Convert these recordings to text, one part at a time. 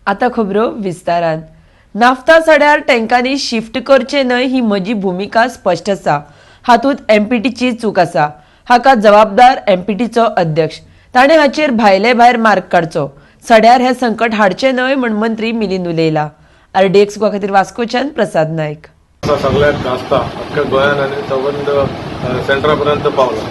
आता खबरो विस्तारान. नाफ्ता सड्यार टँकांनी शिफ्ट करचे न्हय ही म्हजी भुमिका स्पश्ट आसा. हातूंत एमपीटीची चूक आसा. हाका जबाबदार एमपीटीचो अध्यक्ष. ताणें हाचेर भायले भायर मार्ग काडचो. सड्यार हें संकट हाडचें न्हय म्हूण मंत्री मिलिंद उलयला. आरडीएक्स गोवा खातीर वास्कोच्यान प्रसाद नायक. सगळ्याक गाजता अख्ख्या गोंयान आनी संबंद सेंट्रा पर्यंत पावला.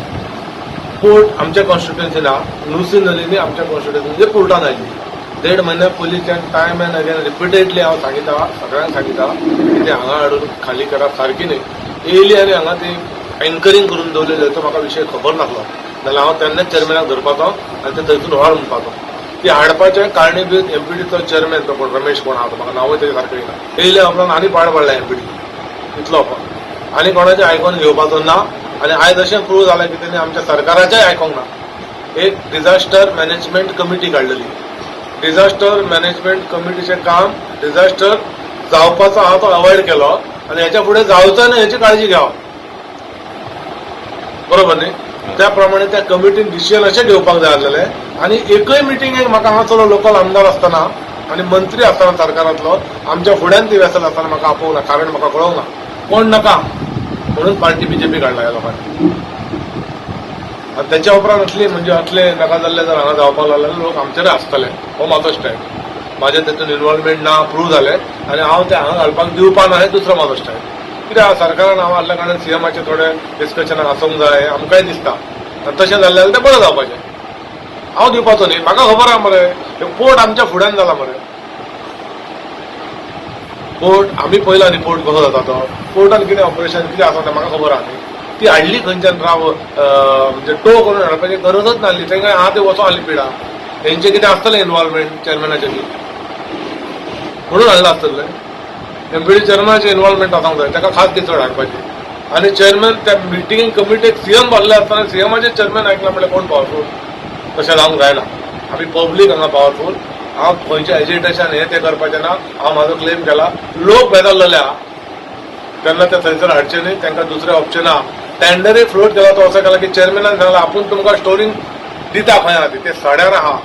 पोर्ट आमच्या कॉन्स्टिट्युएन्सीन आहा. लुसी नलिनी आमच्या कॉन्स्टिट्युएन्सीचे पोर्टान आयली. देड म्हयन्या पयलींच्यान टायम अँड अगेन रिपिटेडली हांव सांगिता, सगळ्यांक सांगिता की ते हांगा हाडून खाली करप सारकी न्हय. येयली आनी हांगा ती एंकरींग करून दवरलेली, तो म्हाका विशय खबर नासलो, जाल्यार हांव तेन्नाच चेअरमॅनाक धरपाचो आनी ते थंयसून व्हर म्हणपाचो. ती हाडपाचें कारणीभूत एमपीटीचो चेअरमॅन, तो कोण रमेश कोण आहा तो, म्हाका नांवूय तेजें सारकें येना. येयल्या उपरांत आनी पाड पडला एमपीटी इतलो. आनी कोणाचें आयकोन घेवपाचो ना. आनी आयज अशें प्रूव जालें की तेणी आमच्या सरकाराचेंय आयकोंक ना. एक डिझास्टर मॅनेजमेंट कमिटी काडलेली. डिझास्टर मॅनेजमेंट कमिटीचें काम डिझास्टर जावपाचो आहा तो अवॉयड केलो आनी हेच्या फुडें जावचो न्हय हेची काळजी घेवप, बरोबर न्ही? त्या प्रमाणे त्या कमिटीन डिसिजन अशें घेवपाक जाय आसलेलें. आनी एकय मिटिंगेक म्हाका हांगासरलो लोकल आमदार आसतना आनी मंत्री आसतना, सरकारांतलो आमच्या फुड्यान ती वेसल आसतना म्हाका आपोवंक ना. कारण म्हाका कळोवंक ना. कोण नाका म्हणून पार्टी बीजेपी काडला ह्या लोकांनी. आनी त्याच्या उपरांत असली म्हणजे असले नाका जाल्ले जर हांगा जावपाक लागले, लोक आमचेर आसतले. हो म्हाजो स्टँड. म्हाजें तेतून इन्वॉल्वमेंट ना प्रूव जालें आनी हांव ते हांगा घालपाक दिवपा ना, हें दुसरो म्हाजो स्टँड. कित्याक, सरकारान हांव आहल्या कारणान सीएमाचे थोडे डिस्कशन आसूंक जाय आमकांय दिसता. आनी तशें जाल्लें जाल्यार तें बरें जावपाचें. हांव दिवपाचो न्ही. म्हाका खबर आहा मरे, हे पोर्ट आमच्या फुड्यान जाला मरे. पोर्ट आमी पळयला न्ही, पोर्ट कसो जाता तो. पोर्टान कितें ऑपरेशन कितें आसा तें म्हाका खबर आहा न्ही. ती हाडली खंयच्यान राव, म्हणजे टो करून हाडपाची गरजच नासली. तांकां आहा ते वचों आहली पिडा. तेंचें कितें आसतलें इन्वॉल्वमेंट चेअरमॅनाचें बी, म्हणून हाडलां आसतलें. एमपीटी चेअरमॅनाचें इन्वॉल्वमेंट आसूंक जाय, ताका खास चड हाडपाची. आनी चेअरमॅन त्या मिटिंगेक कमिटीक सीएम बसले आसतना सीएमाचे चेअरमॅन आयकला म्हणल्यार कोण पावरफूल? तशें जावंक जायना. आमी पब्लीक हांगा पावरफूल. हांव खंयचें एजिटेशन हें तें करपाचें ना. हांव म्हाजो क्लेम केला. लोक बेजारलेले आहा तेन्ना ते थंयसर हाडचे न्ही. तांकां दुसरें ऑप्शन आहा. टेंडरय फ्लोट केला तो असो केला की चेअरमॅनान सांगला, आपूण तुमकां स्टोरींग दिता. खंय आहा ती? ते सड्यार आहा.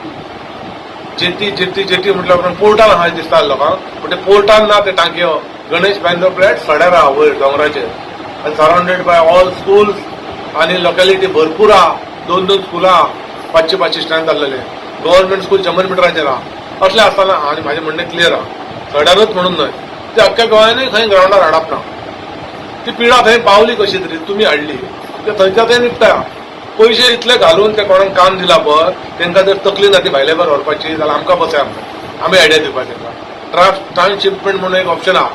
जेटी जेटी जेटी म्हटल्या उपरांत पोर्टान आहा दिसता लोकांक, पूण ते पोर्टान ना. ते टांकयो गणेश भाईंदर फ्लॅट सड्यार आहा वयर दोंगराचेर आनी सरावंडेड बाय ऑल स्कूल्स आनी लोकेलिटी भरपूर आहा. दोन दोन स्कुलां आहा, पांचशे पांचशे स्ट्रेंथ आसलेले. गव्हर्मेंट स्कूल 100 मिटराचेर आहा. असलें आसतना आनी म्हाजें म्हणणें क्लियर आहा, सड्यारूच म्हणून न्हय, ते अख्ख्या गोंयानूय खंय ग्रावंडार हाडप ना. ती पिडा थंय पावली कशी तरी, तुमी हाडली, ते थंयच्या थंय निपटा. पयशे इतले घालून ते कोणाक काम दिला पळय, तांकां जर तकली ना ती भायले भायर व्हरपाची जाल्यार आमकां बसय. आमकां आमी आयडिया दिवपाची तांकां. ट्रान्सशिपमेंट म्हणून एक ऑप्शन आहा.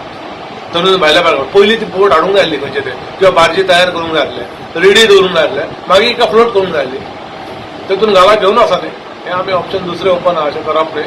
थंय भायल्या भायर पयलीं ती बोट हाडूंक जाय आसली खंयचे ते, किंवा बार्जी तयार करूंक जाय आसले, रेडी दवरूंक जाय आसले, मागीर हिका फ्लोट करूंक जाय आसली. तेतून घाला घेवन आसा. ते हे आमी ऑप्शन दुसरे ओपन आहा, अशें करप न्ही.